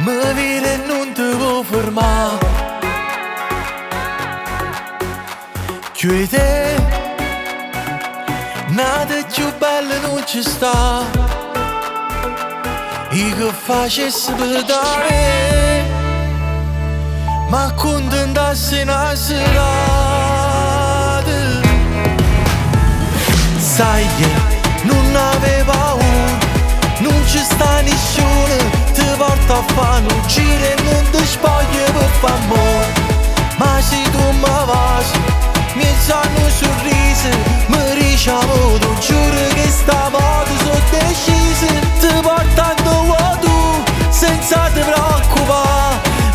Me vire e nun te vuò fermà. Cchiù 'e te, n'ata cchiù bella nun ce sta. Io che facesse pe t'avè, m'accuntentasse 'e na serata. Saglie, nun ave paura, nun ce sta nisciuno, te porta a fa nu giro e nun te spoglia pe fa ammore. Ma si tu me vasi, miezz a nu sorriso, mi dici amore, t'o giuro che stavolta so deciso, te porto addò vuò tu, senza te preoccupà.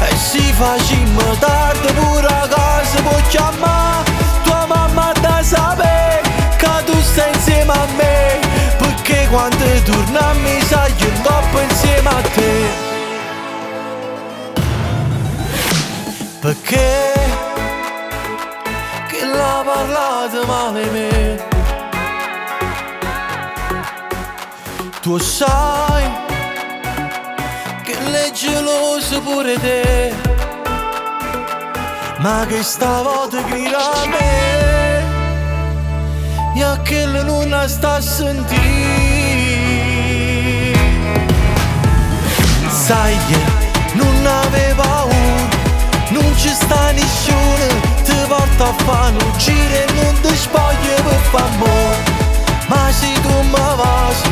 E si facimmo tardi pure a casa può chiammà, tua mamma da sapè che tu stai insieme a me, perché quando torna mi saglio 'ncoppa insieme a te. Perché che l'ha parlato male 'e me? Tu sai che l'è geloso pure te, ma che stavolta grida a me e a che nun la sta a sentì. Saglie, nun ave paura, nun ce sta nessuno, te porta a fa nu giro e nun te spoglia per fa ammore. Ma se tu me vasi,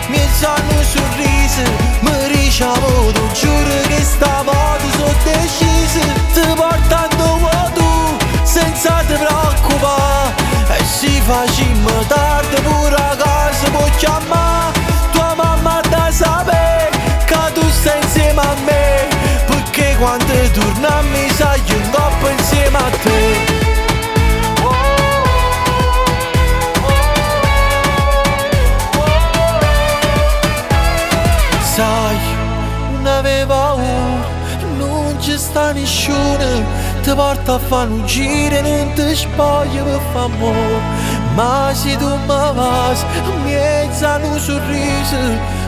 miezz a nu sorriso, mi dici amore, t'o giuro che stavolta so deciso, te porto addò vuò tu, senza te preoccupà. E si facimmo tardi pure a casa può chiamà, tua mamma da sapè che tu stai insieme a me, perché quando torna mi saglio 'ncoppa insieme a te. Sai, non avevo paura, non ci sta nessuno, ti porta a fare un giro e non ti spoglia per fa amore. Ma se tu mi vasi, miezz a nu sorriso,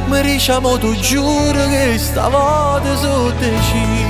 mi dici amore, t'o giuro che stavolta so deciso.